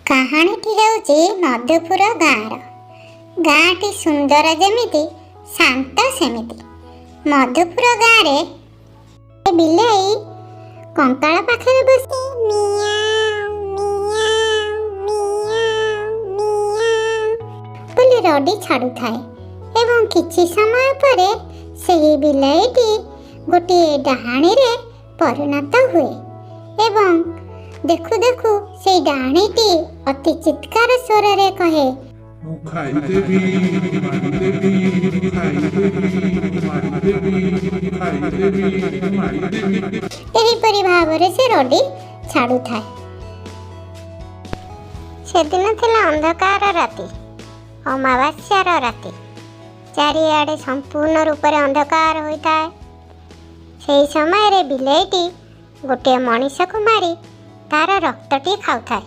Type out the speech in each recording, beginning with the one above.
କାହାଣୀଟି ହେଉଛି ମଧୁପୁର ଗାଁର। ଗାଁଟି ସୁନ୍ଦର ଯେମିତି, ଶାନ୍ତ ସେମିତି। ମଧୁପୁର ଗାଁରେ ବିଲେଇ କଙ୍କାଳ ପାଖରେ ବସି ମିଆଁ ମିଆଁ ମିଆଁ ମିଆଁ ବୋଲି ରଡ଼ି ଛାଡ଼ୁଥାଏ ଏବଂ କିଛି ସମୟ ପରେ ସେହି ବିଲେଇଟି ଗୋଟିଏ ଡାହାଣୀରେ ପରିଣତ ହୁଏ ଏବଂ ଦେଖୁ ଦେଖୁ ସେଇ ଡାହାଣୀଟି ଅତି ଚିତ୍କାର ସ୍ୱରରେ କହେ, ମୁଁ ଖାଇଦେବି, ମାରିଦେବି, ଖାଇଦେବି, ମାରିଦେବି, ଖାଇଦେବି, ମାରିଦେବି। ଏହିପରି ଭାବରେ ସେ ରଡ଼ି ଛାଡ଼ୁଥାଏ। ସେଦିନ ଥିଲା ଅନ୍ଧକାର ରାତି, ଅମାବାସ୍ୟାର ରାତି। ଚାରିଆଡ଼େ ସମ୍ପୂର୍ଣ୍ଣ ରୂପରେ ଅନ୍ଧକାର ହୋଇଥାଏ। ସେହି ସମୟରେ ବିଲେଇଟି ଗୋଟିଏ ମଣିଷକୁ ମାରି ତାର ରକ୍ତଟି ଖାଉଥାଏ।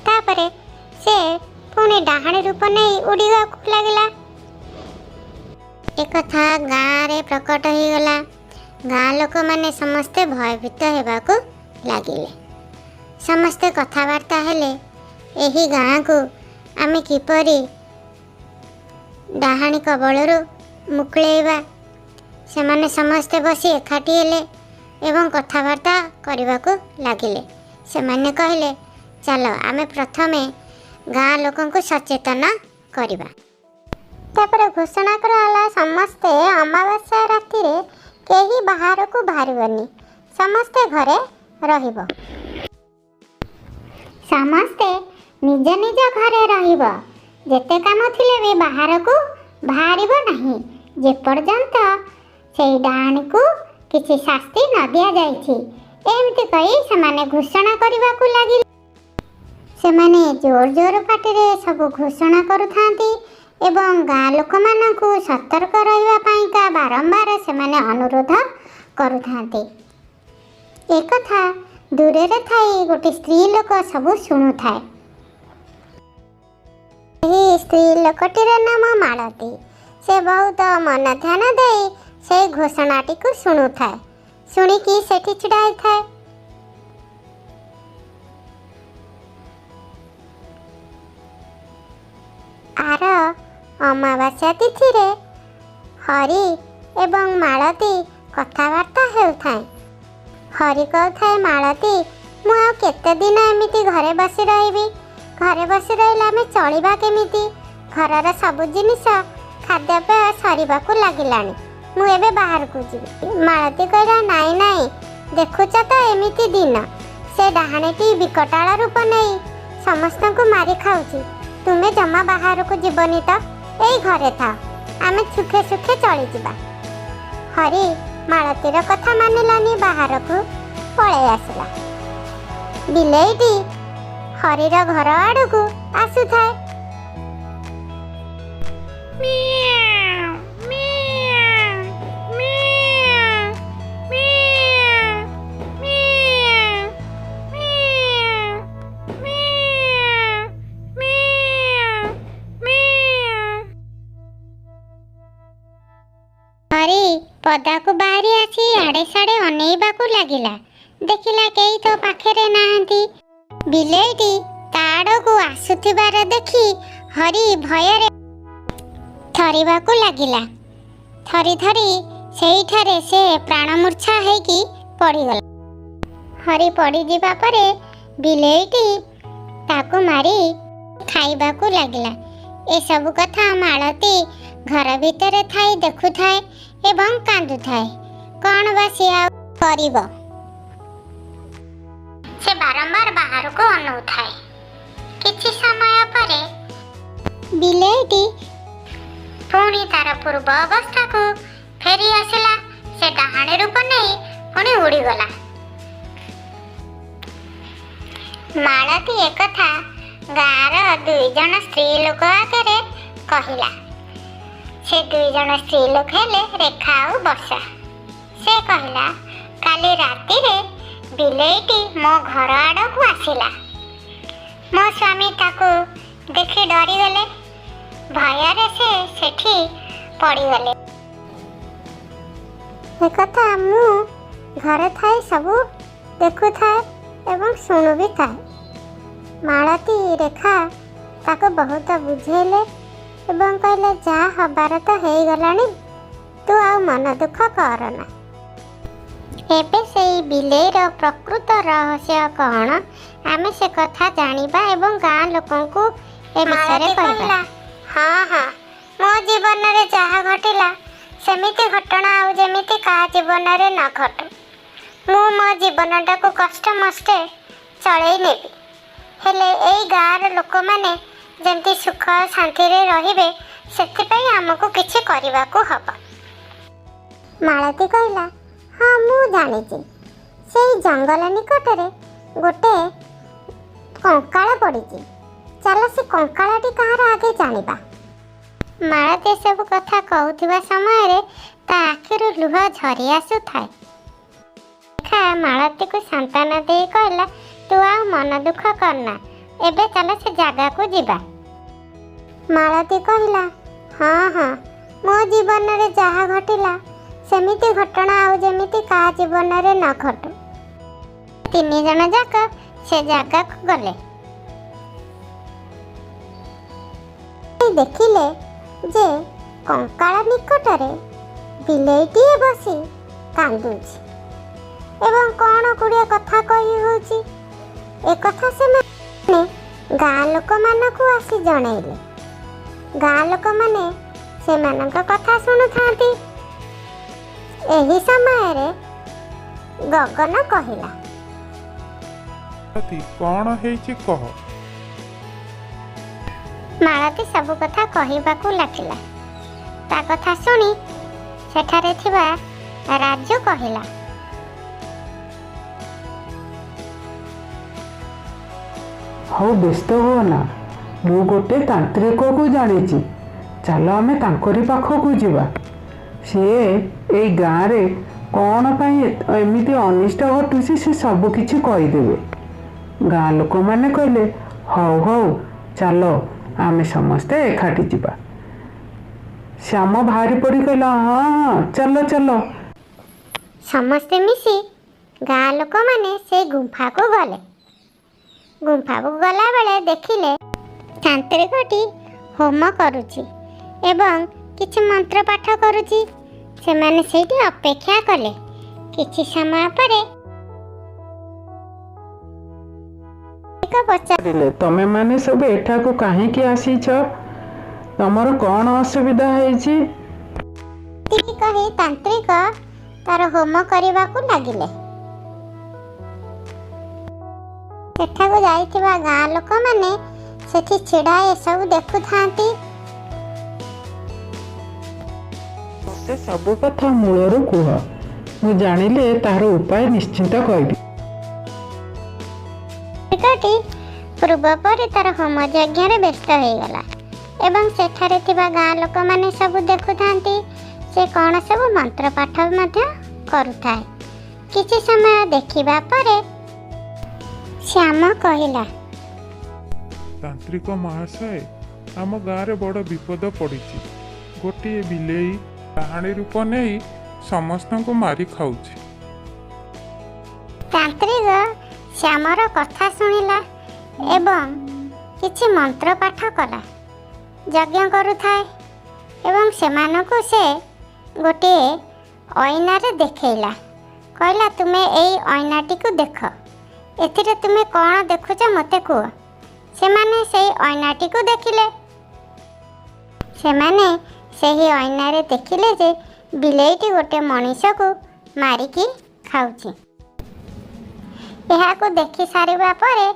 ତାପରେ ସେ ପୁଣି ଡାହାଣୀ ରୂପ ନେଇ ଉଡ଼ିବାକୁ ଲାଗିଲା। ଏକଥା ଗାଁରେ ପ୍ରକଟ ହୋଇଗଲା। ଗାଁ ଲୋକମାନେ ସମସ୍ତେ ଭୟଭୀତ ହେବାକୁ ଲାଗିଲେ। ସମସ୍ତେ କଥାବାର୍ତ୍ତା ହେଲେ, ଏହି ଗାଁକୁ ଆମେ କିପରି ଡାହାଣୀ କବଳରୁ ମୁକୁଳେଇବା। ସେମାନେ ସମସ୍ତେ ବସି ଏକାଠି ହେଲେ ଏବଂ କଥାବାର୍ତ୍ତା କରିବାକୁ ଲାଗିଲେ। ସେମାନେ କହିଲେ, ଚାଲ ଆମେ ପ୍ରଥମେ ଗାଁ ଲୋକଙ୍କୁ ସଚେତନ କରିବା। ତାପରେ ଘୋଷଣା କରାଗଲା, ସମସ୍ତେ ଅମାବାସ୍ୟା ରାତିରେ କେହି ବାହାରକୁ ବାହାରିବନି, ସମସ୍ତେ ଘରେ ରହିବ, ସମସ୍ତେ ନିଜ ନିଜ ଘରେ ରହିବ, ଯେତେ କାମ ଥିଲେ ବି ବାହାରକୁ ବାହାରିବ ନାହିଁ, ଯେପର୍ଯ୍ୟନ୍ତ ସେଇ ଡାହାଣୀକୁ କିଛି ଶାସ୍ତି ନ ଦିଆଯାଇଛି। ଏମିତି କହି ସେମାନେ ଘୋଷଣା କରିବାକୁ ଲାଗିଲେ। ସେମାନେ ଜୋର ଜୋର ପାଟିରେ ସବୁ ଘୋଷଣା କରୁଥାନ୍ତି ଏବଂ ଗାଁ ଲୋକମାନଙ୍କୁ ସତର୍କ ରହିବା ପାଇଁକା ବାରମ୍ବାର ସେମାନେ ଅନୁରୋଧ କରୁଥାନ୍ତି। ଏକଥା ଦୂରରେ ଥାଇ ଗୋଟେ ସ୍ତ୍ରୀ ଲୋକ ସବୁ ଶୁଣୁଥାଏ। ଏହି ସ୍ତ୍ରୀ ଲୋକଟିର ନାମ ମାଳତୀ। ସେ ବହୁତ ମନ ଧ୍ୟାନ ଦେଇ ସେଇ ଘୋଷଣାଟିକୁ ଶୁଣୁଥାଏ। ଶୁଣିକି ସେଠି ଛିଡ଼ା ହେଇଥାଏ। ଆର ଅମାବାସ୍ୟା ତିଥିରେ ହରି ଏବଂ ମାଳତୀ କଥାବାର୍ତ୍ତା ହେଉଥାଏ। ହରି କହୁଥାଏ, ମାଳତୀ, ମୁଁ ଆଉ କେତେ ଦିନ ଏମିତି ଘରେ ବସି ରହିବି? ଘରେ ବସି ରହିଲେ ଆମେ ଚଳିବା କେମିତି? ଘରର ସବୁ ଜିନିଷ ଖାଦ୍ୟପେୟ ସରିବାକୁ ଲାଗିଲାଣି। ମୁଁ ଏବେ ବାହାରକୁ ଯିବି। ମାଳତୀ କହିଲା, ନାଇଁ ନାଇଁ, ଦେଖୁଛ ତ ଏମିତି ଦିନ, ସେ ଡାହାଣୀଟି ବିକଟାଳ ରୂପ ନେଇ ସମସ୍ତଙ୍କୁ ମାରି ଖାଉଛି। ତୁମେ ଜମା ବାହାରକୁ ଯିବନି ତ, ଏଇ ଘରେ ଥାଅ, ଆମେ ସୁଖେ ସୁଖେ ଚଳିଯିବା। ହରି ମାଳତୀର କଥା ମାନିଲାନି, ବାହାରକୁ ପଳେଇ ଆସିଲା। ବିଲେଇଟି ହରିର ଘର ଆଡ଼କୁ ଆସୁଥାଏ। Meow, meow, meow, meow, meow, meow, meow, meow, meow. Hari ପଦାକୁ ବାହାରି ଆସି ଆଡ଼େ ସାଡ଼େ ଅନେଇବାକୁ ଲାଗିଲା। ଦେଖିଲା କେହି ତ ପାଖରେ ନାହାନ୍ତି। ବିଲେଇଟି ତା ଆଡ଼କୁ ଆସୁଥିବାର ଦେଖି ହରି ଭୟରେ ଥରିବାକୁ ଲାଗିଲା। ଥରି ଥରି ସେଇଠାରେ ସେ ପ୍ରାଣମୂର୍ଚ୍ଛା ହେଇକି ପଡ଼ିଗଲା। ହରି ପଡ଼ିଯିବା ପରେ ବିଲେଇଟି ତାକୁ ମାରି ଖାଇବାକୁ ଲାଗିଲା। ଏସବୁ କଥା ମାଳତୀ ଘର ଭିତରେ ଥାଇ ଦେଖୁଥାଏ ଏବଂ କାନ୍ଦୁଥାଏ। କ'ଣ ବା ସିଏ ଆଉ କରିବ? ସେ ବାରମ୍ବାର ବାହାରକୁ ଅନଉଥାଏ। କିଛି ସମୟ ପରେ ବିଲେଇଟି ପୁଣି ତାର ପୂର୍ବ ଅବସ୍ଥାକୁ ଫେରି ଆସିଲା। ସେ ଡାହାଣୀ ରୂପ ନେଇ ପୁଣି ଉଡ଼ିଗଲା। ମାଳତୀ ଏକଥା ଗାଁର ଦୁଇ ଜଣ ସ୍ତ୍ରୀ ଲୋକ ଆଗରେ କହିଲା। ସେ ଦୁଇ ଜଣ ସ୍ତ୍ରୀ ଲୋକ ହେଲେ ରେଖା ଆଉ ବର୍ଷା। ସେ କହିଲା, କାଲି ରାତିରେ ବିଲେଇଟି ମୋ ଘର ଆଡ଼କୁ ଆସିଲା। ମୋ ସ୍ୱାମୀ ତାକୁ ଦେଖି ଡରିଗଲେ। ଭୟରେ ସେ ସେଠି ପଡ଼ିଗଲେ। ଏକଥା ମୁଁ ଘରେ ଥାଇ ସବୁ ଦେଖୁଥାଏ ଏବଂ ଶୁଣୁ ବି ଥାଏ। ମାଳତୀ, ରେଖା ତାକୁ ବହୁତ ବୁଝେଇଲେ ଏବଂ କହିଲେ, ଯାହା ହବାର ତ ହେଇଗଲାଣି, ତୁ ଆଉ ମନ ଦୁଃଖ କରନା। ଏବେ ସେଇ ବିଲେଇର ପ୍ରକୃତ ରହସ୍ୟ କ'ଣ, ଆମେ ସେ କଥା ଜାଣିବା ଏବଂ ଗାଁ ଲୋକଙ୍କୁ ଏ ବିଷୟରେ କହିବା। ହଁ ହଁ, ମୋ ଜୀବନରେ ଯାହା ଘଟିଲା, ସେମିତି ଘଟଣା ଆଉ ଯେମିତି କାହା ଜୀବନରେ ନ ଘଟୁ। ମୁଁ ମୋ ଜୀବନଟାକୁ କଷ୍ଟେ ମଷ୍ଟେ ଚଳେଇ ନେବି, ହେଲେ ଏଇ ଗାଁର ଲୋକମାନେ ଯେମିତି ସୁଖ ଶାନ୍ତିରେ ରହିବେ, ସେଥିପାଇଁ ଆମକୁ କିଛି କରିବାକୁ ହବ। ମାଳତୀ କହିଲା, ହଁ, ମୁଁ ଜାଣିଛି, ସେଇ ଜଙ୍ଗଲ ନିକଟରେ ଗୋଟେ କଙ୍କାଳ ପଡ଼ିଛି। ଚାଲ, ସେ କଙ୍କାଳଟି କାହାର ଆଗେ ଜାଣିବା। ମାଳତୀ ଏସବୁ କଥା କହୁଥିବା ସମୟରେ ତା ଆଖିରୁ ଲୁହ ଝରି ଆସୁଥାଏ। ରେଖା ମାଳତୀକୁ ସାନ୍ତ୍ୱନା ଦେଇ କହିଲା, ତୁ ଆଉ ମନ ଦୁଃଖ କରନା, ଏବେ ଚାଲ ସେ ଜାଗାକୁ ଯିବା। ମାଳତୀ କହିଲା, ହଁ ହଁ, ମୋ ଜୀବନରେ ଯାହା ଘଟିଲା, ସେମିତି ଘଟଣା ଆଉ ଯେମିତି କାହା ଜୀବନରେ ନ ଘଟୁ। ତିନି ଜଣ ଯାକ ସେ ଜାଗାକୁ ଗଲେ। ଦେଖିଲେ ଯେ କଙ୍କାଳ ନିକଟରେ ବିଲେଇଟିଏ ବସି କାନ୍ଦୁଛି ଏବଂ କ'ଣ ଗୁଡ଼ିଏ କଥା କହି ହେଉଛି। ଏକଥା ସେମାନେ ଗାଁ ଲୋକମାନଙ୍କୁ ଆସି ଜଣେଇଲେ। ଗାଁ ଲୋକମାନେ ସେମାନଙ୍କ କଥା ଶୁଣୁଥାନ୍ତି। ଏହି ସମୟରେ ଗଗନ କହିଲା, ମାଳତୀ, କ'ଣ ହେଇଛି କହ। ମାଳତୀ ସବୁ କଥା କହିବାକୁ ଲାଗିଲା। ତା କଥା ଶୁଣି ସେଠାରେ ଥିବା ରାଜୁ କହିଲା, ହଉ, ବ୍ୟସ୍ତ ହୁଅ ନା, ମୁଁ ଗୋଟେ ତାନ୍ତ୍ରିକକୁ ଜାଣିଛି। ଚାଲ, ଆମେ ତାଙ୍କରି ପାଖକୁ ଯିବା। ସିଏ ଏଇ ଗାଁରେ କ'ଣ ପାଇଁ ଏମିତି ଅନିଷ୍ଟ ଘଟୁଛି, ସେ ସବୁ କିଛି କହିଦେବେ। ଗାଁ ଲୋକମାନେ କହିଲେ, ହଉ ହଉ, ଚାଲ, ଆମେ ସମସ୍ତେ ଏକାଠି ଯିବା। ଶ୍ୟାମ ବାହାରି ପଡ଼ି କହିଲା, ହଁ ହଁ, ଚାଲ ଚାଲ। ସମସ୍ତେ ମିଶି ଗାଁ ଲୋକମାନେ ସେଇ ଗୁମ୍ଫାକୁ ଗଲେ। ଗୁମ୍ଫାକୁ ଗଲାବେଳେ ଦେଖିଲେ ତାନ୍ତ୍ରିକଟି ହୋମ କରୁଛି ଏବଂ କିଛି ମନ୍ତ୍ର ପାଠ କରୁଛି। ସେମାନେ ସେଇଠି ଅପେକ୍ଷା କଲେ। କିଛି ସମୟ ପରେ ଏକ ପଚାରିଲେ, ତମେମାନେ ସବୁ ଏଠାକୁ କାହିଁକି ଆସିଛ? ତମର କ'ଣ ଅସୁବିଧା ହେଇଛି? ଏତିକି କହି ତାନ୍ତ୍ରିକ ତାର ହୋମ କରିବାକୁ ଲାଗିଲେ। ସେଠାକୁ ଯାଇଥିବା ଗାଁ ଲୋକମାନେ ସେଠି ଛିଡ଼ା ଏସବୁ ଦେଖୁଥାନ୍ତି। ମତେ ସବୁ କଥା ମୂଳରୁ କୁହ। ମୁଁ ଜାଣିଲେ ତାହାର ଉପାୟ ନିଶ୍ଚିନ୍ତ କହିବି। ତାନ୍ତ୍ରିକଟି ପୂର୍ବ ପରି ତାର ହୋମ ଯଜ୍ଞରେ ବ୍ୟସ୍ତ ହୋଇଗଲା ଏବଂ ସେଠାରେ ଥିବା ଗାଁ ଲୋକମାନେ ସବୁ ଦେଖୁଥାନ୍ତି, ସେ କ'ଣ ସବୁ ମନ୍ତ୍ର ପାଠ ମଧ୍ୟ କରୁଥାଏ। କିଛି ସମୟ ଦେଖିବା ପରେ ଶ୍ୟାମ କହିଲା, ତାନ୍ତ୍ରିକ ମହାଶୟ, ଆମ ଗାଁରେ ବଡ଼ ବିପଦ ପଡ଼ିଛି। ଗୋଟିଏ ବିଲେଇ ଡାହାଣୀ ରୂପ ନେଇ ସମସ୍ତଙ୍କୁ ମାରି ଖାଉଛି। ତାନ୍ତ୍ରିକ ଶ୍ୟାମର କଥା ଶୁଣିଲା ଏବଂ କିଛି ମନ୍ତ୍ର ପାଠ କଲା, ଯଜ୍ଞ କରୁଥାଏ ଏବଂ ସେମାନଙ୍କୁ ସେ ଗୋଟିଏ ଅଇନାରେ ଦେଖେଇଲା। କହିଲା, ତୁମେ ଏଇ ଅଇନାଟିକୁ ଦେଖ, ଏଥିରେ ତୁମେ କ'ଣ ଦେଖୁଛ ମୋତେ କୁହ। ସେମାନେ ସେଇ ଅଇନାଟିକୁ ଦେଖିଲେ। ସେମାନେ ସେହି ଅଇନାରେ ଦେଖିଲେ ଯେ ବିଲେଇଟି ଗୋଟେ ମଣିଷକୁ ମାରିକି ଖାଉଛି। ଏହାକୁ ଦେଖି ସାରିବା ପରେ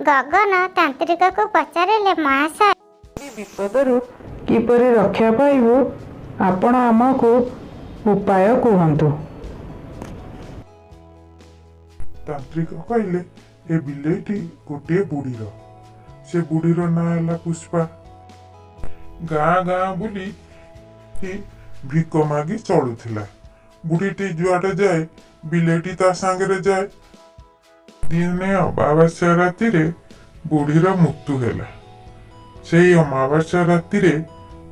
ଗଗନ ତାନ୍ତ୍ରିକକୁ ପଚାରିଲେ, ମହାଶୟ, ବିପଦରୁ କିପରି ରକ୍ଷା ପାଇବୁ, ଆପଣ ଆମକୁ ଉପାୟ କୁହନ୍ତୁ। ତାନ୍ତ୍ରିକ କହିଲେ, ଏ ବିଲେଇଟି ଗୋଟିଏ ବୁଢ଼ୀର। ସେ ବୁଢ଼ୀର ନାଁ ହେଲା ପୁଷ୍ପା। ଗାଁ ଗାଁ ବୁଲି ଭିକ ମାଗି ଚଳୁଥିଲା। ବୁଢ଼ୀଟି ଯୁଆଡ଼େ ଯାଏ, ବିଲେଇଟି ତା ସାଙ୍ଗରେ ଯାଏ। ଦିନେ ଅମାବାସ୍ୟା ରାତିରେ ବୁଢ଼ୀର ମୃତ୍ୟୁ ହେଲା। ସେଇ ଅମାବାସ୍ୟା ରାତିରେ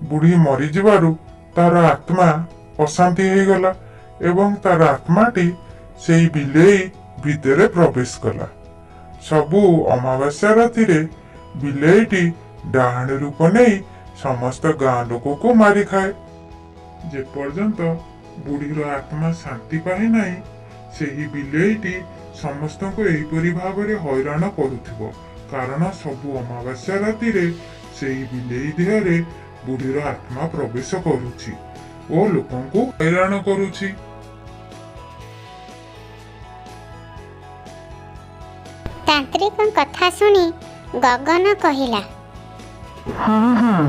ବୁଢ଼ୀ ମରିଯିବାରୁ ତାର ଆତ୍ମା ଅଶାନ୍ତି ହେଇଗଲା ଏବଂ ତାର ଆତ୍ମାଟି ସେଇ ବିଲେଇ ଭିତରେ ପ୍ରବେଶ କଲା। ସବୁ ଅମାବାସ୍ୟା ରାତିରେ ବିଲେଇଟି ଡାହାଣୀ ରୂପ ନେଇ ସମସ୍ତ ଗାଁ ଲୋକକୁ ମାରି ଖାଏ। ଯେପର୍ଯ୍ୟନ୍ତ ବୁଢ଼ୀର ଆତ୍ମା ଶାନ୍ତି ପାଏ ନାହିଁ, ସେହି ବିଲେଇଟି ସମସ୍ତଙ୍କୁ ଏହିପରି ଭାବରେ ହଇରାଣ କରୁଥିବ, କାରଣ ସବୁ ଅମାବାସ୍ୟା ରାତିରେ ସେହି ବିଲେଇ ଦେହରେ ବୁଢ଼ୀର ଆତ୍ମା ପ୍ରବେଶ କରୁଛି ଓ ଲୋକଙ୍କୁ ହଇରାଣ କରୁଛି। ତାନ୍ତ୍ରିକଙ୍କ କଥା ଶୁଣି ଗଗନ କହିଲା, ହଁ ହଁ,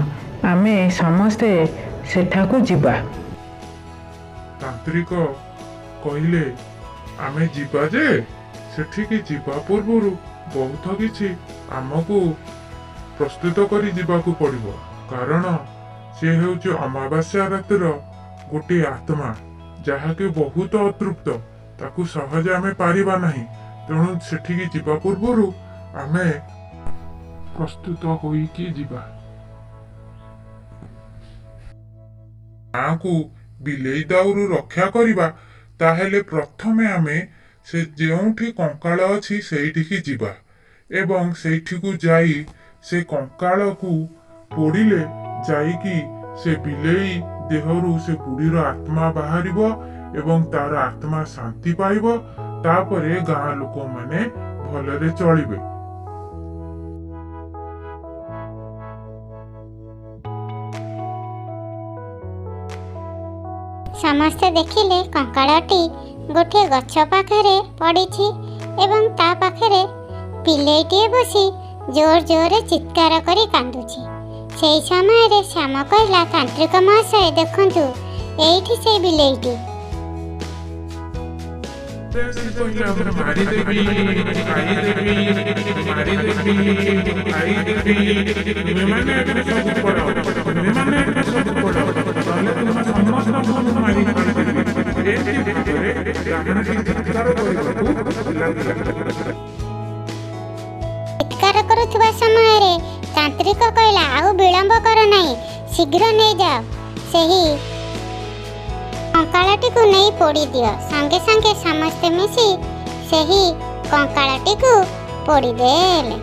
ଆମେ ସମସ୍ତେ ସେଠାକୁ ଯିବା। ତାନ୍ତ୍ରିକ କହିଲେ, ଆମେ ଯିବା ଯେ, ସେଠିକି ଯିବା ପୂର୍ବରୁ ବହୁତ କିଛି ଆମକୁ ପ୍ରସ୍ତୁତ କରି ଯିବାକୁ ପଡ଼ିବ, କାରଣ ସେ ହେଉଛି ଅମାବାସ୍ୟା ରାତିର ଗୋଟିଏ ଆତ୍ମା, ଯାହାକି ବହୁତ ଅତୃପ୍ତ। ତାକୁ ସହଜେ ଆମେ ପାରିବା ନାହିଁ। ତେଣୁ ସେଠିକି ଯିବା ପୂର୍ବରୁ ଆମେ ପ୍ରସ୍ତୁତ ହୋଇକି ଯିବା। ଗାଁକୁ ବିଲେଇ ଦାଉରୁ ରକ୍ଷା କରିବା, ତାହେଲେ ପ୍ରଥମେ ଆମେ ସେ ଯେଉଁଠି କଙ୍କାଳ ଅଛି ସେଇଠିକି ଯିବା ଏବଂ ସେଇଠିକୁ ଯାଇ ସେ କଙ୍କାଳକୁ ପୋଡ଼ିଲେ ଯାଇକି ସେ ବିଲେଇ ଦେହରୁ ସେ ବୁଢ଼ୀର ଆତ୍ମା ବାହାରିବ ଏବଂ ତାର ଆତ୍ମା ଶାନ୍ତି ପାଇବ। ତାପରେ ଗାଁ ଲୋକମାନେ ଭଲରେ ଚଳିବେ। ସମସ୍ତେ ଦେଖିଲେ କଙ୍କାଳଟି ଗୋଟିଏ ଗଛ ପାଖରେ ପଡ଼ିଛି ଏବଂ ତା ପାଖରେ ବିଲେଇଟିଏ ବସି ଜୋର ଜୋରରେ ଚିତ୍କାର କରି କାନ୍ଦୁଛି। ସେହି ସମୟରେ ଶ୍ୟାମ କହିଲା, ତାନ୍ତ୍ରିକ ମହାଶୟ, ଦେଖନ୍ତୁ, ଏଇଠି ସେଇ ବିଲେଇଟି। କହିଲା, ମୁଁ ମାରିଦେବି, ଖାଇଦେବି, ମାରିଦେବି, ଖାଇଦେବି। ତୁମେମାନେ ଏଠୁ ସବୁ ପଳାଅ, ତୁମେମାନେ ଏଠୁ ସବୁ ପଳାଅ, ନହେଲେ ତୁମ ସମସ୍ତଙ୍କୁ ମୁଁ ମାରି ଖାଇଦେବି। ଏମିତି ଭାବରେ ଡାହାଣୀଟି ଚିତ୍କାର କରିବାକୁ ଲାଗିଲା। ଚିତ୍କାର କରୁଥିବା ସମୟରେ ତାନ୍ତ୍ରିକ କହିଲା, ଆଉ ବିଳମ୍ବ କର ନାହିଁ, ଶୀଘ୍ର ନେଇଯାଅ, ସେହି କଙ୍କାଳଟିକୁ ନେଇ ପୋଡ଼ିଦିଅ। ସଙ୍ଗେ ସଙ୍ଗେ ସମସ୍ତେ ମିଶି ସେହି କଙ୍କାଳଟିକୁ ପୋଡ଼ିଦେଲେ।